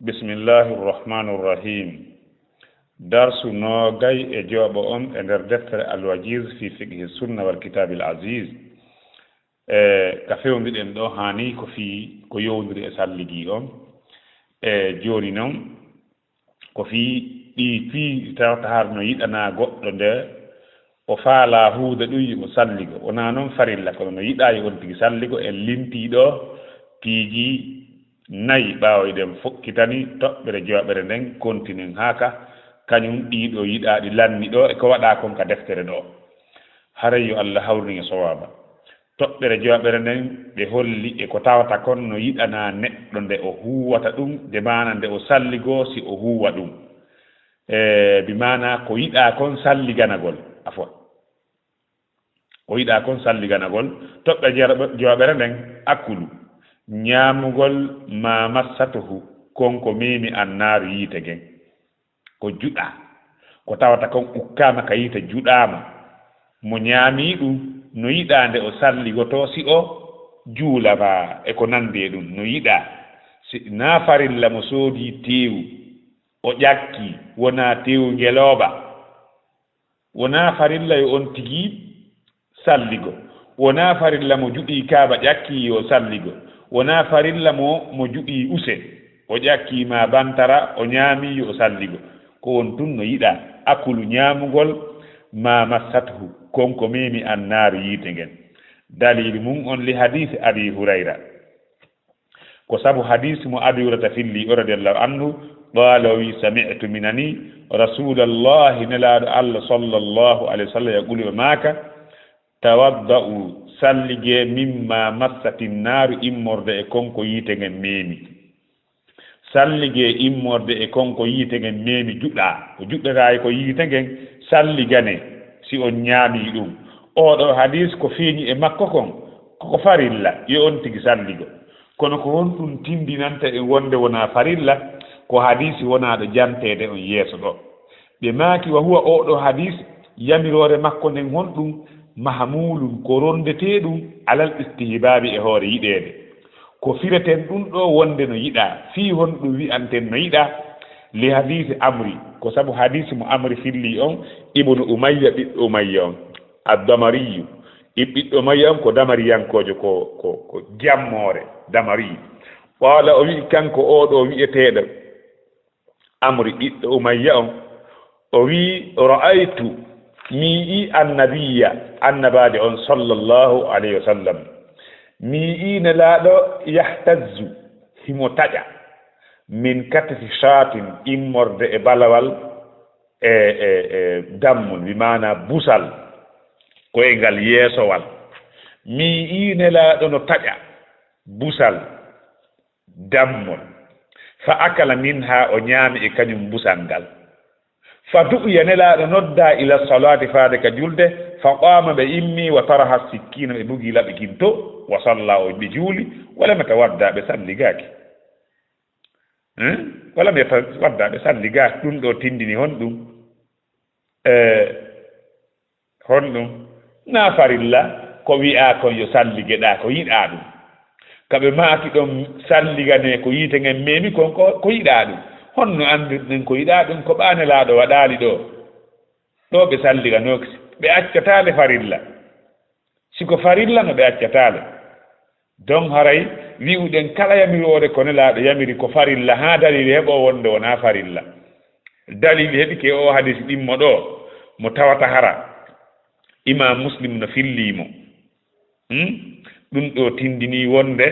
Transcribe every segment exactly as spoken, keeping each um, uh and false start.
Bismillahi irrahmani irrahim. Darsu noogay e joɓo on e nder deftere Al-Wajiz fi fiqhi sunna wal kitabil aziz. E ka fewndi ɗen ɗo hani ko fii ko yowndiri e salligi on. E jooni non, ko fii ɗi fii tawata har no yiɗana goɗɗo nde o faala huude ɗum yo o salligo. Wonaa non farilla, kono no yiɗa yo on tigi salligo. En lintii ɗo piiji nayi ɓaawo eɗen fokkitani toɓɓere jowaɓere nden, kontinen haa ka kañum ɗiɗo yiɗaaɗi lanni ɗo e ko waɗa kon ka deftere ɗo. Haray yo Allah hawrin e sowaba. Toɓɓere jowaɓere nden ɓe holli e ko tawata kon no yiɗana neɗɗo nde o huuwata ɗum, de maana nde o salligoo si o huuwa ɗum. E bi maana ko yiɗa kon salliganagol, afwan. Ko yiɗa kon salliganagol, toɓɓere jowaɓere nden, akulu, ñaamugol, ma massatuhu, kon ko memi annaaru yiite gen. Ko juɗa, ko tawata kon ukkaama ka yiite juɗaama. Mo ñaami ɗum, no yiɗa nde o salligotoo si o juulama e ko nandi e ɗum, no yiɗa. Si na farilla mo soodi teewu, o ƴakki, wonaa teewu ngelooba. Wonaa farilla yo on tigi salligo. Wonaa farilla mo juɗii kaaba ƴakki yo salligo. Wonaa farilla mo, mo juɗii use, o ƴakki ma bantara, o ñaami yo salligo. Ko on tun no yiɗa, akulu ñaamugol, ma massatuhu, kon ko memi annaaru yiite ngen. Daliilu mun on li hadiisi Abi Hurayra. Ko sabu hadiisi mo Abi Hurayra filli o radiyallahu anhu, qaala o wi, sami'tu, mi nani Rasuulallahi, Nelaaɗo Allah sallallahu alayhi wa sallam, yaqulu, o maaka, tawadda'u, sallige, mimma massati nnaaru, immorde e kon ko yiite ngen meemi. Sallige immorde e kon ko yiite ngen meemi, juɗa. Ko juɗɗata e ko yiite ngen, salligane si on ñaami ɗum. Oɗo hadiis ko feeñi e makko kon, koko farilla, yo on tigi salligo. Kono ko honɗum tindinanta en wonde wonaa farilla? Ko hadiisi wonaaɗo janteede on yeeso ɗo. Ɓe maaki, wa huwa, oɗo hadiis, yamiroore makko nden honɗum? Mahmulun, ko rondetee ɗum, alal istihbaabi, e hoore yiɗeede. Ko fireten ɗum ɗo wonde no yiɗa, fii honɗum wi'anten no yiɗa? Li hadiisi Amri, ko sabu hadiisi mo Amri filli on, Ibnu Umayya, ɓiɗɗo Umayya on, Ad-Damariyu, i-, ɓiɗɗo Umayya on ko Damariyankoojo, ko, ko, ko jammoore, Damariyu. Qaala, o wi'i kanko oɗo wi'eteeɗo Amri ɓiɗɗo Umayya on, o wi'i, ra'aytu, mi yi'i annabiyya, annabaajo on sallallahu alayhi wa sallam. Mi yi'i Nelaaɗo yahtazzu, himo taƴa, min katfi shaatin, immorde e balawal, e, e, e dammun, bi maana busal, koyngal yeesowal. Mi yi'i Nelaaɗo no taƴa busal, dammol. Fa akala minha, o ñaami e kañum busal ngal. Fa du'iya, Nelaaɗo nodda ila salaati, faade ka julde, fa qaama, ɓe immi, wa taraha sikkiina, ɓe bugi laɓi kin to, wa salla, o ɓe juuli, wa lam yatawadda, ɓe salligaaki. Hmm? Wa lam yatawadda, ɓe salligaaki. Ɗum ɗo tindini honɗum? E, Honɗum? Na farilla, ko wi'aa kon yo salligeɗaa, ko yiɗaa ɗum. Ka ɓe maaki ɗon salliganee ko yiite ngen meemi kon, ko, ko yiɗaa ɗum. Honno anndirɗen ko yiɗaa ɗum? Ko ɓaa Nelaaɗo waɗaali ɗo. Ɗo ɓe salliganooki, ɓe accataa le farilla. Si ko farilla no ɓe accataa le. Don haray wi'uɗen kala yamiroore ko Nelaaɗo yamiri ko farilla haa dalili heɓoo wonde wonaa farilla. Dalili heɓike e oo hadis ɗimmo ɗo mo tawata hara Imaam Muslim no fillii mo. Hmm? Ɗum ɗo tindinii wonde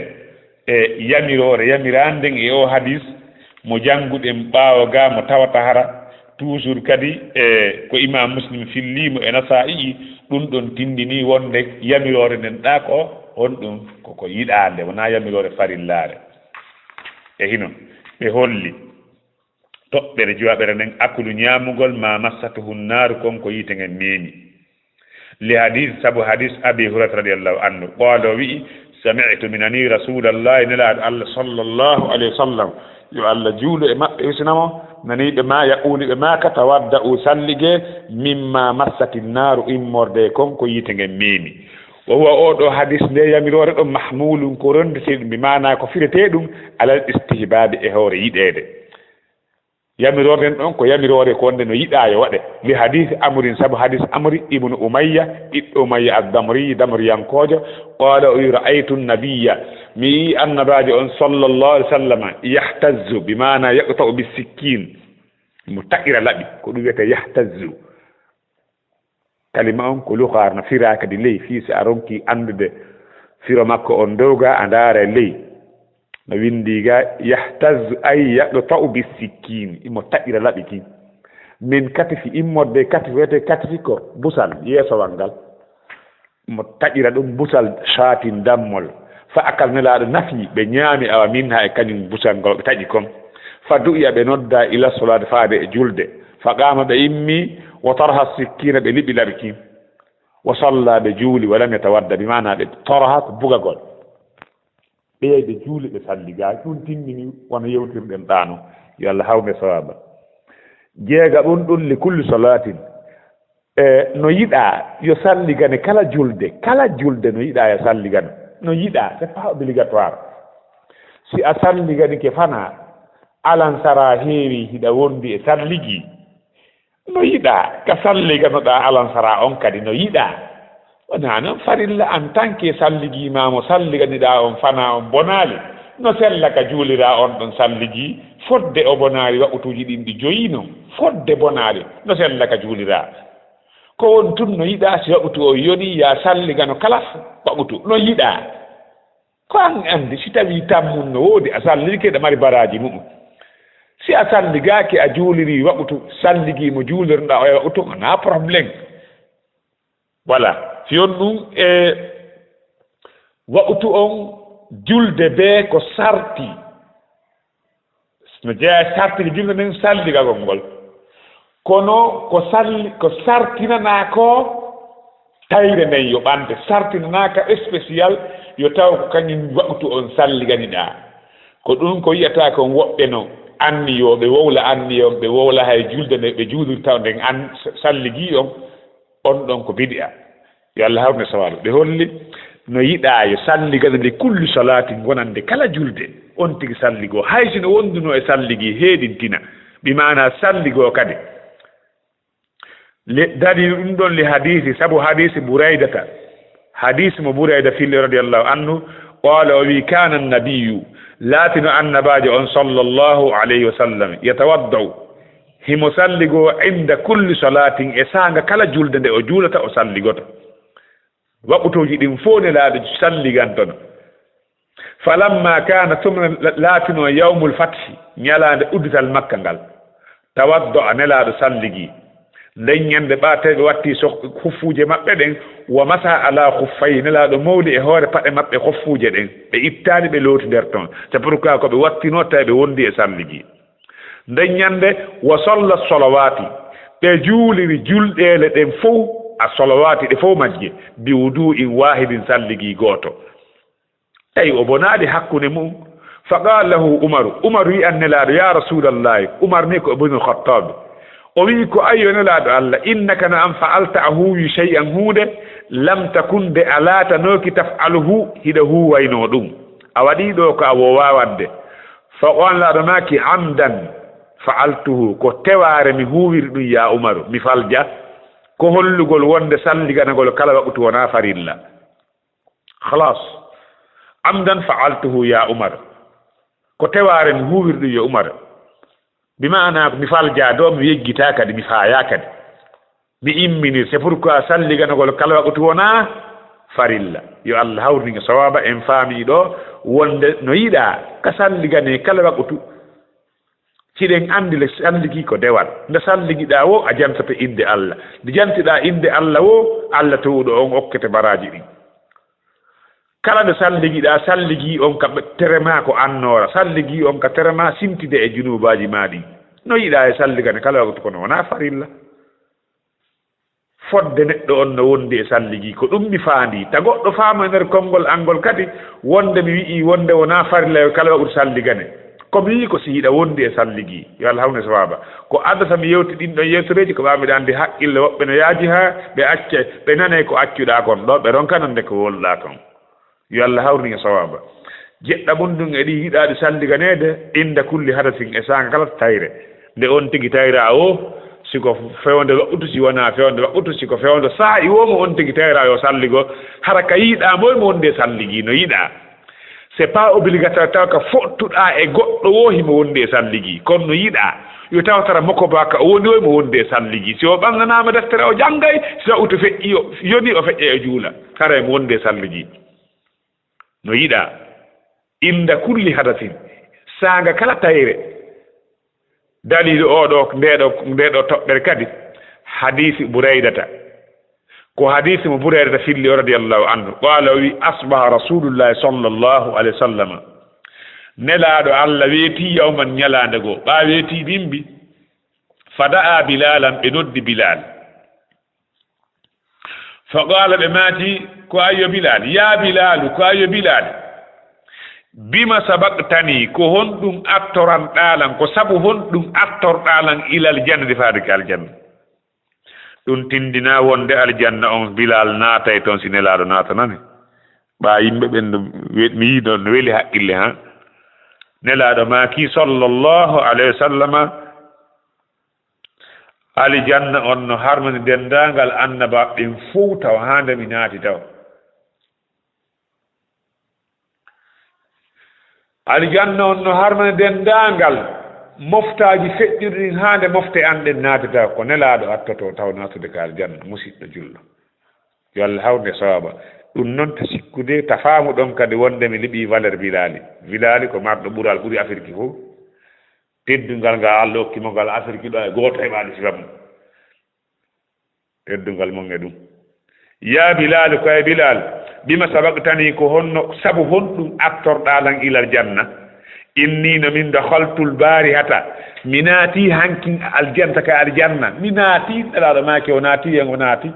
e yamiroore yamiraande e oo hadis mo jannguɗen ɓaawo gaa mo tawata hara toujours kadi e ko Imaam Muslim fillii mo e Nasaa'i, ɗum ɗon tindinii wonde yamiroore nden ɗaa ko honɗum? Ko ko yiɗaande, wonaa yamiroore farillaare. E hino ɓe holli toɓɓere jowaɓere nden, akulu ñaamugol, ma massatuhu nnaaru, kon ko yiite ngen meemi. Li hadis, sabu hadis Abi Hurayrata radiyallahu anhu, qaala, o wi'i, sami'tu, mi nanii Rasuulallahi, Nelaaɗo Allah sallallahu alayhi wa sallam, yo Allah juulu e maɓɓe, hisina mo, nanii ɓe ma, yaqulu, ɓe maaka, tawadda'u, sallige, mimma massati nnaaru, immorde e kon ko yiite ngen meemi. Wa huwa, oo ɗoo hadis, nde yamiroore ɗon, mahmulun, ko rondetee ɗum, bi maanaa ko firetee ɗum, alal istihbaabi, e hoore yiɗeede. Yamirorden ɗon ko yamiroore ko wonde no yiɗaa yo waɗe. Li hadisi Amrin, sabu hadis Amri ibnu Umayya, ɓiɗɗo Umayya ad-Damri, Damriyankoojo, qaala o wi, ra'aytu nabiyya, mi yii annabaajo on sallallahu alaihi wasallam, yahtazzu, bi maana yaqta'u bi sikkin, mo taƴira laɓi, ko ɗum wiyetee yahtazzu. Kalima on ko luxaar no firaa kadi ley, fii si a ronki anndude firo makko on dow ga, a ndaara e ley. No winndii ga, yahtazzu ay yaqta'u bi sikkin, imo taƴira laɓi ki. Min katifi, immorde katifi, wiyetee katifi ko busal yeesowal ngal. Mo taƴira ɗum busal shaatin dammol. Fa akal, Nelaaɗo nafi, ɓe ñaami, awa, minha, e kañum busal ngol ɓe taƴi kon. Fa du'iya, ɓe nodda, ila solaati, faade e julde. Fa qaama, ɓe immi, wa taraha sikkiina, ɓe liɓi laɓi kin. Wa salla, ɓe juuli, wa lam yatawadda, bi maana ɓe taraha ko bugagol. Ɓe yahi ɓe juuli, ɓe salli, gaa ɗum timmini wano yewtirɗen ɗaano. Yo Allah hawne sawaaba. Jeega ɗum ɗum li kulli salaatin. E, no yiɗaa yo salligane kala julde, kala julde no yiɗaa yo salligane. No yiɗaa, c'est pas obligatoire. Si a salliganike fanaa, alansaraa heewi hiɗa wondi e salligii. No yiɗaa ka salliganoɗaa alansaraa on kadi, no yiɗaa. Wonaa non farilla en tant que salligii maa mo salliganiɗaa on fanaa on bonaali. No sella ka juuliraa on ɗon salligii, fodde o bonaali waqtuuji ɗin ɗi joyi non. Fodde bonaali, no sella ka juuliraa. Ko won tun no yiɗaa si waqtu o yoni, yaa salligano kala waqtu, no yiɗaa. Ko an anndi si tawii tammun no woodi, a sallike, ɗa mari baraaji mu'un. Si a salligaaki, a juulirii waqtu, salligii mo juulirɗaa o e waqtu, wonaa problème. Voilà. Si on ɗum e waqtu on julde bee ko sarti. No jeyaa e sarti julde nden salligagol ngol. Kono ko salli, ko sartinanaa ko tayre nden yo ɓante. Sartinanaa ka spécial yo taw ko kañum waqtu on salliganiɗaa. Ko ɗum ko yi'ataa kon woɓɓe no anniyooɓe wowla anniya on, ɓe wowla hay julde nde ɓe juulirta nden an salligii on. On ɗon ko bidi'a. Yo Allah hawrine sawaaɓe. Ɓe holli no yiɗaa yo salligane li kulli salaatin wonande kala julde. On tigi salligoo, hay si no wondunoo e salligii, heedintina. Bi maanaa salligoo kadi. Li, daliilu ɗum ɗon li hadiisi, sabu hadiisi Buraydata. Hadiisi mo Burayda filli radiyallahu anhu, qaala o wi, kaana annabiyyu, laatino annabaajo on sallallahu alayhi wa sallam, yatawadda'u, himo salligoo inda kulli salaatin, e saanga kala julde nde o juulata o salligoto. Waqtuuji ɗin fow Nelaaɗo salligantono. Falamma kaana, tuma la-, laatinoo yawmul fathi, ñalaande uddital Makka ngal. Tawadda'a, Nelaaɗo salligii. Nden ñande ɓa tawi ɓe watti so-, huffuuje maɓɓe ɗen, wa masa ala khuffayhi, Nelaaɗo mowli e hoore paɗe maɓɓe huffuuje ɗen. Ɓe ittaani ɓe looti nder ton. C'est pourquoi ko ɓe wattinoo tawi ɓe wondi e salligii. Nden ñande, wa salla salawaati, ɓe juuliri julɗeele ɗen fow, a salawaati ɗe fow majje, bi wudu'in waahidin, salligii gooto. Tawi o bonaali hakkunde mu'un. Fa qaala lahu Umaru, Umaru wi'an Nelaaɗo, ya Rasuulallahi, Umar ni ko Ibnul Khattaab. O wi'i ko, ayyo Nelaaɗo Allah, innaka, na an, fa'alta, a huuwi, shay'an, huunde, lam takun, de a laatanooki, taf'aluhu, hiɗa huuwaynoo ɗum. A waɗii ɗoo ko a woowaa waɗde. Fa o an laaɗo maaki, amdan fa'altuhu, ko tewaare mi huuwiri ɗum, ya Umaru, mi falja. Ko hollugol wonde salliganagol kala waqtu wonaa farilla. Khalas. Amdan fa'altuhu ya Umar. Ko tewaare mi huuwiri ɗum, yo Umar. Bi maanaa ko mi faljaa ɗoo, mi yejjitaa kadi, mi faayaa kadi. Mi imminir, c'est pourquoi salliganagol kala waqtu wonaa farilla. Yo Allah hawrinin e sawaaba, en faamii ɗoo wonde no yiɗaa ka salliganee kala waqtu. Siɗen anndi le salligi ko dewal. Nde salligiɗaa woo, a jantoto innde Allah. Nde jantiɗaa innde Allah woo, Allah toowuɗo on okkete baraaji ɗin. Kala nde salligiɗaa, salligii on ka ɓe-, tere maa ko annoora. Salligii on ka tere maa sintide e junuubaaji maa ɗin. No yiɗaa e salligane kala waqtu kono wonaa farilla. Fodde neɗɗo on no wondi e salligi, ko ɗum mi faandi. Ta goɗɗo faamu e nder konngol angol kadi, wonde mi wi'i wonde wonaa farilla yo kala waɗu salligane. Ko mi wi'i ko si hiɗa wondi e salligi, yo Allah hawne sawaaba. Ko adata mi yewti ɗin ɗon yewtoreeji, ko ɓaa miɗa anndi haqqille woɓɓe no yaaji haa ɓe acce, ɓe nane ko accuɗaa kon ɗoo, ɓe ronka nande ko wowluɗaa kon. Yo Allah hawrinin e sawaaba. Jeɗɗa mum ɗum e ɗi yiɗaaɗi salliganeede, inda kulli hadasin, e saanga kala tayre. Nde on tigi tayra o, si ko fewndo waɗɗutu, si wonaa fewndo waɗɗutu, si ko fewndo saa'i o mo on tigi tayra yo salligo, hara ka yiɗaa moy mo wonde salligi, no yiɗaa. C'est pas obligatoire taw ka foɗtuɗaa e goɗɗo o himo wonde salligi, kono no yiɗaa. Yo tawtara moko ba ka o woni o mo wonde salligi. Si o ɓanganaama deftere o janngay, si waɗɗutu feƴƴi o, yoni o feƴƴa e juula. Hara mo wonde salligi. No yiɗaa. Inda kulli hadasin. Saanga kala tayre. Daliilu oo ɗoo, ndee ɗoo, ndee ɗoo toɓɓere kadi, hadiisi Buraydata. Ko hadiisi mo Buraydata filli o radiyallahu anhu. Qaala o wi, asbaha Rasulullahi sallallahu alayhi wa sallama. Nelaaɗo Allah weetii yawman ñalaande goo. Ɓaa weetii bimbi. Fada'a Bilalan, ɓe noddi Bilal. Faqaala, ɓe maati, ko ayyo Bilal, ya Bilalu, ko ayyo Bilal. Bima sabaqtani, ko honɗum attoranɗaa lan, ko sabu honɗum attorɗaa lan ilal jannati faade ka aljanna. Ɗum tindinaa wonde aljanna on Bilal naatay ton si Nelaaɗo naatanani. Ɓaa yimɓe ɓen no we-, mi yii ɗon no weli haqqille, ha? Nelaaɗo maaki sallallahu alayhi wa sallama, aljanna on no harmani denndaangal annabaaɓe ɓen fow tawa, haa nde mi naati tawa. Aljanna on no harmani denndaangal moftaaji feƴƴuɗi ɗin haa nde mofte an ɗen naatata, ko Nelaaɗo attotoo taw naatude ka aljanna, musiɗɗo julɗo. Yo Allah hawru nde sawaaba. Ɗum noon ta sikkude, ta faamu ɗon kadi wonde mi liɓii valeur Bilaali. Bilaali ko marɗo ɓural ɓuri Afirki fof. Teddungal ngal Allah okki mo ngal Afirki ɗo e gooto heɓaani sifa mum. Teddungal mon e ɗum. Ya Bilal, ko e Bilal, bima sabaqtani, ko honno, sabu honɗum attorɗaa lan ilal janna? Inni, no min, dakhaltul barihata, mi naati hankin aljanna, ka aljanna, mi naati, Nelaaɗo maaki o naati, yen o naati.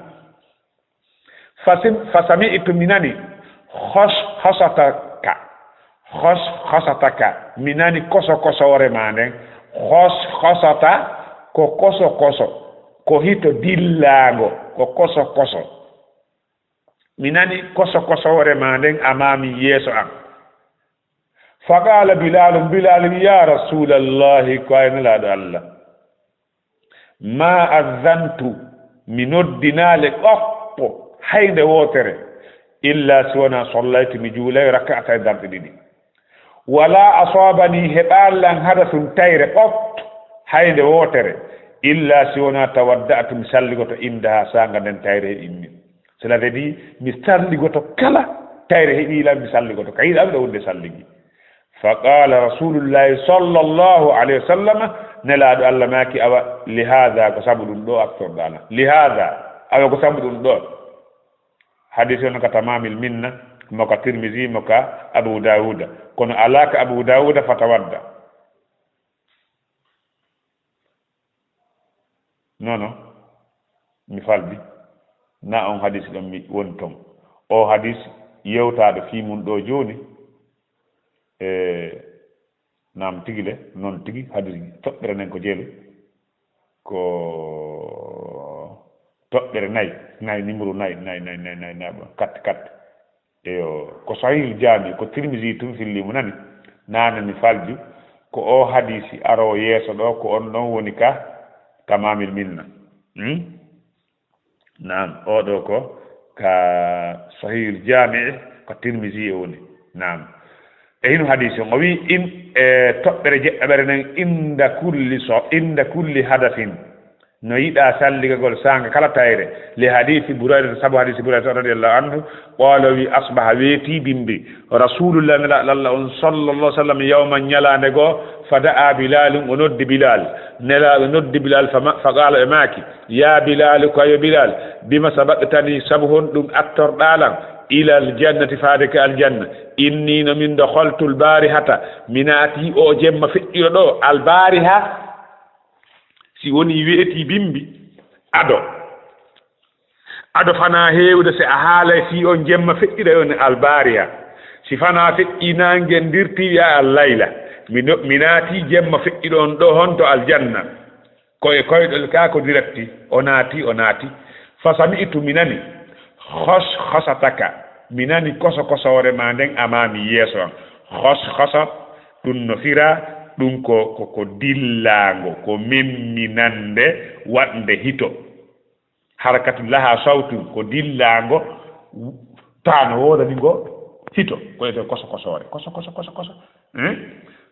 Fasim-, fasami'tu, mi nani, khos-, khosataka, khos-, khosataka, mi nani koso kosoore ma nden, khos-, khosata, ko koso koso, ko hito dillaango, ko koso koso. Mi nani koso kosoore ma nden amami yeeso am. Faqala Bilalun, Bilal wi, ya Rasulallahi, ko ay Nelaaɗo Allah. Ma azantu, mi noddinaale ɗoppo, haynde wootere, illa si wonaa sollaytu, mi juulay raka'atay darɗe ɗiɗi. Wala asabani, heɓaali lan hadasun tayre ɓot, haynde wootere, illa si wonaa tawadda'tu, mi salligoto indaha saanga nden tayre heɓimmi. Cela veut dire, mi salligoto kala tayre heɓi lan, mi salligoto. Ka yiɗa mi ɗo wonde salligi. Faqala Rasulullahi sallallahu alayhi wa sallam, Nelaaɗo Allah maaki, awa, lihada, ko sabu ɗum ɗo attorɗaa lan. Lihada, awa, ko sabu ɗum ɗo. Hadis on ka Tamamil Minna, mo ka Tirmidhi, mo ka Abu Dawuda. Kono alaa ka Abu Dawuda, fatawadda. Non, non. Mi faldi. Na on hadis ɗon mi woni ton. O hadis yewtaaɗo fii mun ɗo jooni. E, naam tigi le, non tigi, hadis toɓɓere nen ko jeelu. Ko toɓɓere nay, nay, numéro nay, nay, nay, nay, nay, nay, kat, kat. Eyo, ko Sahihul Jaami, ko Tirmidhi tun filli mo nani. Nane mi falju, ko o hadisi aro yeeso ɗo, ko on ɗon woni ka Tamamil Minna. Hmm? Naam, o ɗo ko ka Sahihul Jaami, ko Tirmidhi o woni. Naam. E hino hadisi on, o wi in, e toɓɓere jeɗɗaɓere nden, inda kulli so, inda kulli hadasin. No yiɗaa salligagol saanga kala tayre. Li hadisi Buraydata, sabu hadisi Buraydata radiyallahu anhu, qaala wi, asbaha, weetii bimbi. Rasulullah, Nelaaɗo Allah on, sallallahu alaihi wasallam, yawman, ñalaande goo, fa da'a Bilalun, o noddi Bilal. Nelaaɗo noddi Bilal, fa ma-, fa qaala, ɓe maaki, ya Bilal, ko yo Bilal, bima sabaqtani, sabu honɗum attorɗaa lan, ilal jannati, faade ka aljanna. Inni, no min, dakhaltul barihata, mi naati o jemma feƴƴuɗo ɗo, al bariha, si woni weetii bimbi, ado. Ado fanaa heewde si a haalay fii on jemma feƴƴuɗo on albaariha. Si fanaa feƴƴii naange ndirtii wi'a al layla. Mi no-, mi naatii jemma feƴƴuɗo on ɗo honto aljanna. Ko e koyɗol kaa ko diratti. O naati, o naati. Fa sami'tu mi nani. Khos khosataka. Mi nani koso kosoore maa nden amaami yeeso am. Khos khoso ɗum no firaa Ɗum ko, ko, ko dillaango, ko memminannde waɗnde hito. Harakatu laha sawtun, ko dillaango, taano woodani ngo hito, ko wiyetee koso kosoore, koso, koso, koso, koso. Eh?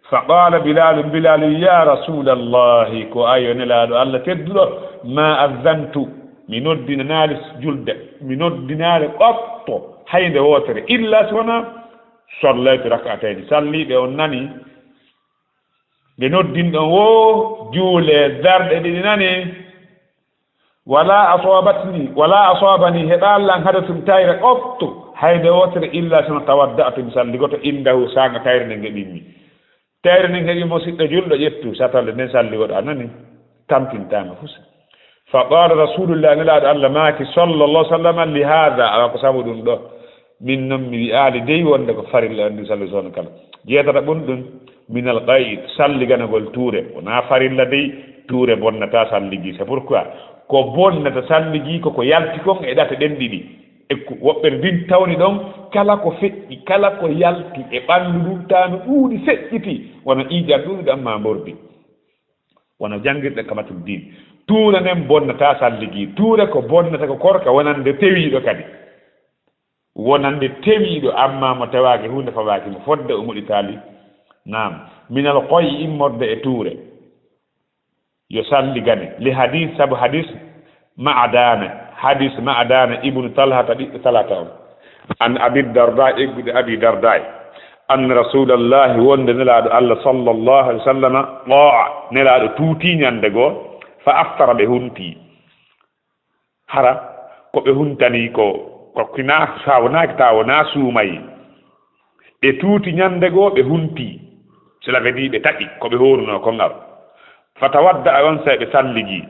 Fa qaala Bilaalun, Bilaalu, ya Rasuulallahi, ko ayo Nelaaɗo Allah tedduɗo, ma azzantu, mi noddinanaali julde, mi noddinaali qattu, hay nde wootere, illa si wonaa sallaytu rak'atayni, salliiɓe on nani, nde noddinɗon woo, juulee darɗe ɗiɗi nani, wala asaabatni, wala asaabani, heɓaali lan hadasun tayre qattu, hay nde wootere, illa si wonaa tawadda'tu, mi salligoto, indahu, saanga tayre nden heɓimmi. Tayre nden heɓi mo siɗɗo julɗo, ƴettu satalde nden salligoɗo, a nani, tampintaama fus. Fa qaala Rasuulullah, Nelaaɗo Allah maaki, sallallahu alaihi wasallam, li haada, awa ko sabu ɗum ɗo, min non mi wi'aali dey wonde ko farilla on ɗum salli soon kala. Jeetata ɓun ɗum, minal qay'i, salliganagol tuure, wonaa farilla dey, tuure bonnata salligi. C'est pourquoi ko bonnata salligi ko ko yalti kon e ɗate ɗen ɗiɗi. E ko woɓɓe ndin tawni ɗon, kala ko feƴƴi, kala ko yalti e ɓanndu ndun, taa no ɗuuɗi feƴƴiti, wano ƴiiƴan ɗuuɗuɗan maa mbordi, wano janngirɗe kamatul diin. Tuure nden bonnata salligi. Tuure ko bonnata ko korka wonande tewiiɗo kadi. Wonande tewiiɗo, amma mo tewaaki huunde fawaaki mo fodde o moɗitaali. Naam, minal qay'i, immorde e tuure. Yo salligane. Li hadis, sabu hadis Ma'adana, hadis Ma'adana ibnu Talhata, ɓiɗɗo Talhata on. An Abi Darda, eggude Abi Darda. An Rasulallahi, wonde Nelaaɗo Allah sallallahu alaihi wasallam, qa'a, Nelaaɗo tuuti ñande goo, fa aftara, ɓe hunti. Hara ko ɓe huntani ko, ko kinaa, sa wonaaki, ta wonaa suumaye. Ɓe tuuti ñande goo, ɓe hunti. Cela veut dire ɓe taƴi ko ɓe hoorunoo kon ngal. Fatawadda'a, onsay ɓe salligi.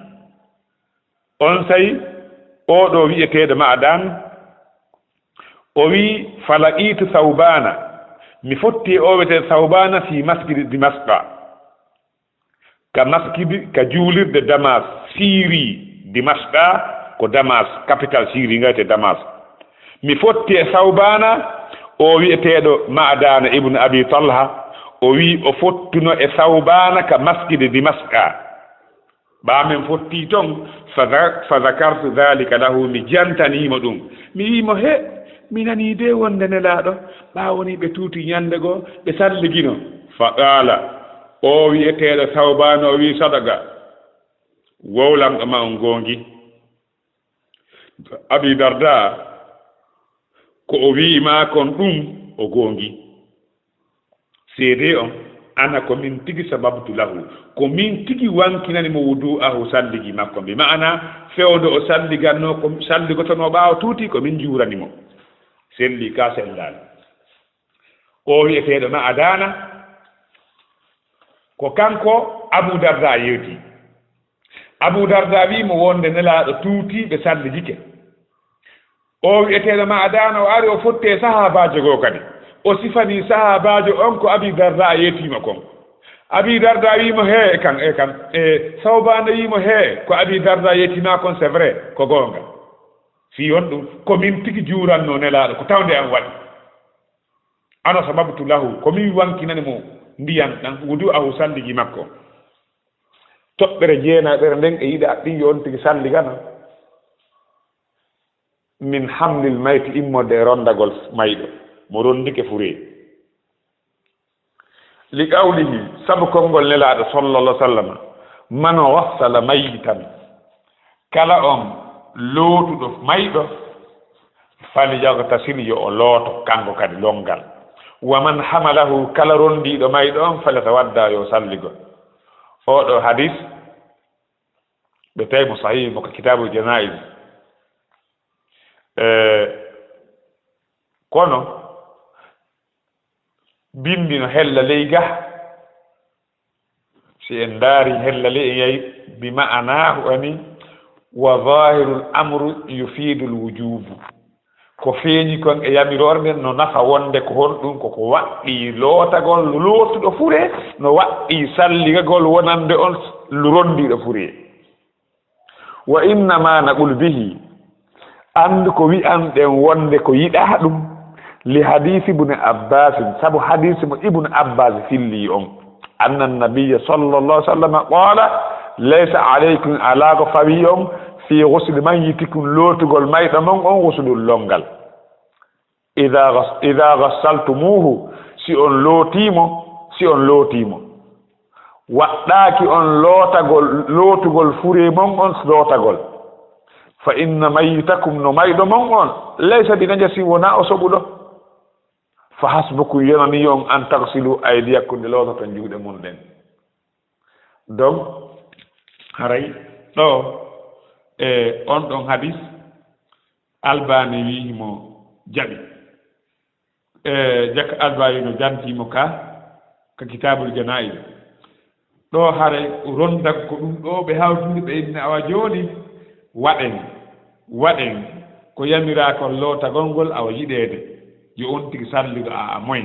Onsay oo ɗoo wi'eteeɗo Ma'adan, o wi'i, falaqitu Sawbana, mi fotti e oo wi'eteeɗo Sawbana fi masjidi Dimasqa. Ka maskidi, ka juulirde Damas, Siri, Dimashqa, ko Damas, capital Siri, nga wiyetee Damas. Mi fotti e Sawbana, o wi'eteeɗo Ma'dana ibn Abi Talha, o wi'i o fottuno e Sawbana ka maskidi Dimashqa. Ɓaa men fotti ton, fa za-, fa zakartu dhalika lahu, mi jantanii mo ɗum. Mi wi'i mo, he, mi nanii de wonde Nelaaɗo, ɓaawo ni ɓe tuuti ñande goo, ɓe salligino. Fa qaala, o wi'eteeɗo Sawbana, o wi'i, sadaqa, wowlanɗo ma on goongi. Abi Darda, ko o wi'i ma kon ɗum, o goongi. Seedee on, ana ko min tigi sababtu lahu, ko min tigi wankinani mo wudu'ahu, salligi makko. Bi ma'ana, fewndo o salligannoo, ko salligotonoo ɓaawo tuuti, ko min juurani mo. Selli ka sellaali. O wi'eteeɗo Ma'adana, ko kanko Abu Darda yeeti. Abu Darda wi'i mo wonde Nelaaɗo tuuti, ɓe salligike. O wi'eteeɗo Ma'adana, o ari o fotti e sahaabaajo goo kadi. O sifanii sahaabaajo on ko Abi Darda yeetii mo kon. Abi Darda wi'i mo, hee, e kan, e kan, e Sawbana wi'i mo, hee, ko Abi Darda yeetii ma kon, c'est vrai, ko goonga. Fii honɗum? Ko min tigi juurannoo Nelaaɗo, ko tawnde an waɗi. Ana sababtu lahu, ko min wankinani mo ndiyan ɗan, wudu'ahu, salligi makko. Toɓɓere jeenaɓere nden e yiɗa ɗin yo on tigi salligana. Min hamlil mayti, immorde e rondagol mayɗo, mo rondike furee. Li qawlihi, sabu konngol Nelaaɗo sallallahu alaihi wasallam, man ghassala mayyitan, kala on lootuɗo mayɗo, falyaghtasil, yo o looto kanko kadi lonngal. Wa man hamalahu, kala ronndiiɗo mayɗo on, falyatawadda, yo salligo. Oo ɗoo hadis, ɓe tawi mo sahih, mo ka Kitaabul Janaa'iz. Eh, kono, binndi no hella ley ga. Si en ndaari hella ley, en yahi bi ma'anaahu ani, wa zaahirul amru yufiidul wujuubu. Ko feeñi kon e yamiroore nden no nafa wonde ko honɗum, ko ko waɗɗii lootagol lootuɗo furee, no waɗɗii salligagol wonande on ronndiiɗo furee. Wa innama naqulu bihi, anndu ko wi'anɗen wonde ko yiɗaa ɗum, li hadiisi Ibnu Abbaasin, sabu hadiisi mo Ibnu Abbaas fillii on. أن النبي صلى الله عليه وسلم قال: ليس عليكم, alaa ko fawii on, في غسل ميتكم, lootugol mayɗo mon on, غسل, lolngal. إذا غس-, إذا غسلتموه, si on lootii mo, si on lootii mo. Waɗɗaaki on lootagol, lootugol furee mon on lootagol. فإن ميتكم, no mayɗo mon on, ليس بنجس, wonaa o soɓuɗo. فحسبكم, yonanii on, أن تغسلوا أيديكم, nde loototon juuɗe mon ɗen. Donc, haray ɗo, e on ɗon hadis, Albani wi'i himo jaɓi. E, Jack Albani no jantii mo ka, ka Kitaabul Janaa'iz. Ɗo haray rondan ko ɗum ɗo ɓe hawtindi ɓe inni, awa jooni waɗen, waɗen ko yamiraa kon lootagol ngol, awa yiɗeede yo on tigi salliɗo a, a moy.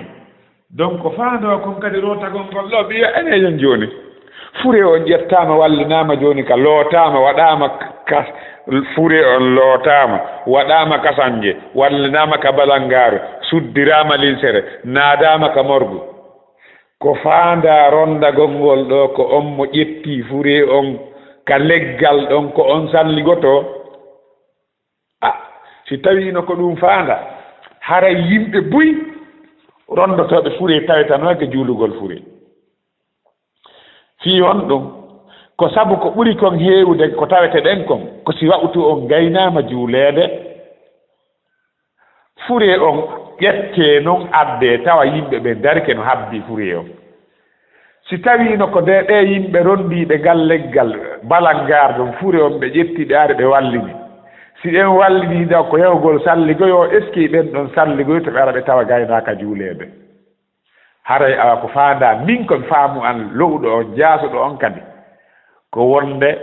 Donc, ko faandoo kon kadi lootagol ngol ɗo, ɓiya enen jooni. Furee on ƴettaama, wallinaama jooni ka lootaama, waɗaama ka, furee on lootaama, waɗaama ka sannje, wallinaama ka balangaaru, suddiraama linsere, naadaama ka morgu. Ko faandaa rondagol ngol ɗo, ko on mo ƴetti furee on ka leggal ɗon, ko on salligotoo. A, si tawiino ko ɗum faandaa, haray yimɓe buy rondotooɓe furee tawetanooke juulugol furee. Fii honɗum? Ko sabu ko ɓuri kon heewude ko tawete ɗen kon, ko si wa'utu on gaynaama juuleede, furee on ƴettee non addee tawa yimɓe ɓen darike no habbii furee on. Si tawiino ko de, ɗee yimɓe rondiiɓe ngal leggal balangaar ɗon, furee on ɓe ƴetti ɓe ari ɓe wallini. Si ɓen wallinii ɗo ko yahugol salligoyoo, est-ce que ɓen ɗon salligoyto ɓe ara ɓe tawa gaynaaka juuleede? Haray awa ko faandaa, min ko mi faamu an lo'uɗo on, jaasuɗo on kadi, ko wonde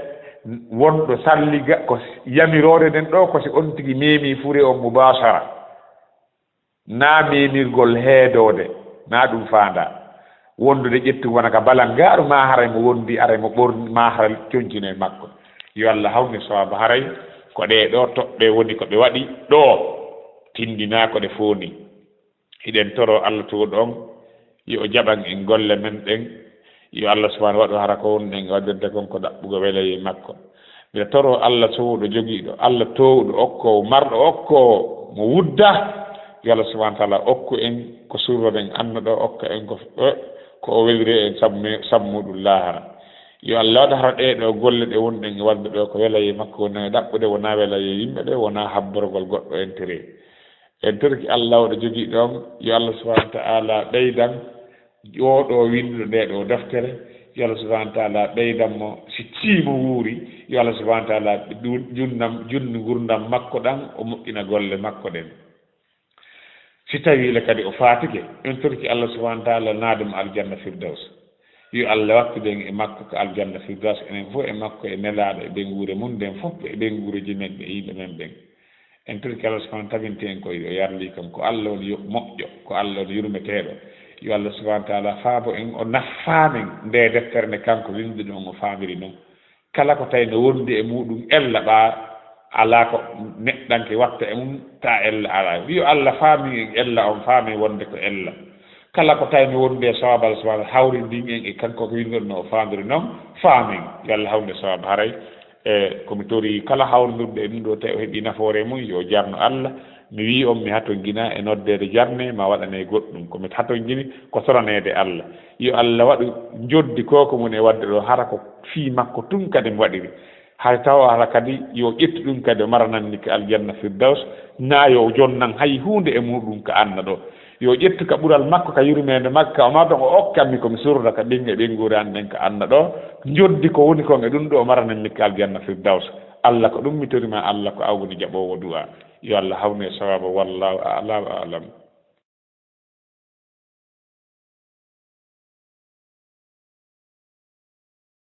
wonɗo salliga, ko yamiroore nden ɗo, ko si on tigi meemii furee on mubaashara. Naa meemirgol heedoode, naa ɗum faandaa. Wondude ƴettu wona ka balangaaru, maa haray mo wondi, aray mo ɓorni, maa haray coñcino e makko. Yo Allah hawnu sawaaba, haray ko ɗee ɗoo toɓɓe woni ko ɓe waɗi ɗoo, tindinaa ko ɗe fooni. Hiɗen toroo Allah toowɗo on, yo o jaɓan en golle men ɗen. Yo Allah subhaanahu waɗu hara ko wonɗen e waɗirde kon ko ɗaɓɓugo welayee makko. Mbiɗa toroo Allah toowɗo jogiiɗo, Allah toowɗo okkoowo, marɗo okkoowo, mo wudda. Yo Allah subhaanahu wa taala okku en ko surroɗen anna ɗo, okka en ko, ko o weliri en sabu me-, sabu muɗum laahara. Yo Allah waɗu hara ɗee ɗoo golle ɗe wonɗen e waɗde ɗo ko welayee makko woni e ɗaɓɓude, wonaa welayee yimɓe ɓe, wonaa habborgol goɗɗo intérêt. En torike Allah oɗo jogii ɗon, yo Allah subhaanahu wa taala ɓeydan oo ɗoo winnduɗo ndee ɗoo deftere, yo Allah subhaanahu wa taala ɓeydan mo, si tii mo wuuri, yo Allah subhaanahu wa taala ɗu-, junnam, junnu ngurndam makko ɗan, o moƴƴina golle makko ɗen. Si tawii le kadi o faatike, en torike Allah subhaanahu wa taala naade mo aljanna Firdaws. Yo Allah wattu ɗen e makko ko aljanna Firdaws, enen fof e makko e nelaaɗo e ɓeynguure mum nden fof e ɓeynguureeji men ɓe yimɓe men ɓen. En torike Allah subhaanahu tabinti en koye o yarlii kam, ko Allah woni yo-, moƴƴo, ko Allah woni yurmeteeɗo. Yo Allah subhaanahu wa taala faabo en, o naffa men nde deftere nde kanko winnduɗo on o faamiri non. Kala ko tawi no wondi e muɗum ella ɓa alaa ko neɗɗanke watta e mum, ta ella alaa. Yo Allah faamin en ella on, faamin wonde ko ella. Kala ko tawi no wondi e sawaaba Allah subhaanahu hawrindin en e kanko ko winnduɗo no o faamiri non, faamin. Yo Allah hawnu e sawaaba haray. E, ko mi tori kala hawndirɗo e ɗum ɗo, tawi o heɓi nafoore mum, yo jarno Allah. Mi wii on, mi hatonjina e noddeede jarne, ma waɗane goɗɗum. Ko mi hatonjini, ko toraneede Allah. Yo Allah waɗu njoddi ko, ko mum e waɗde ɗo, hara ko fii makko tun kadi mi waɗiri. Hay taw hara kadi, yo ƴettu ɗum kadi, o marananmi ka aljanna Firdaws, na yo jonnan hay huunde e muɗum ka anna ɗo. Yo ƴettu ka ɓural makko, ka yurmeende makko, ka o marɗo, o okkanmi ko mi surra ka ɓiŋŋe ɓeynguure an ɗen ka anna ɗo. Njoddi ko woni kon e ɗum ɗo, o marananmi ka aljanna Firdaws. Allah, ko ɗum mi tori ma, Allah, ko an woni jaɓoowo du'a. Yo Allah hawnu e sawaaba. Wallahu a'la wa a'lam.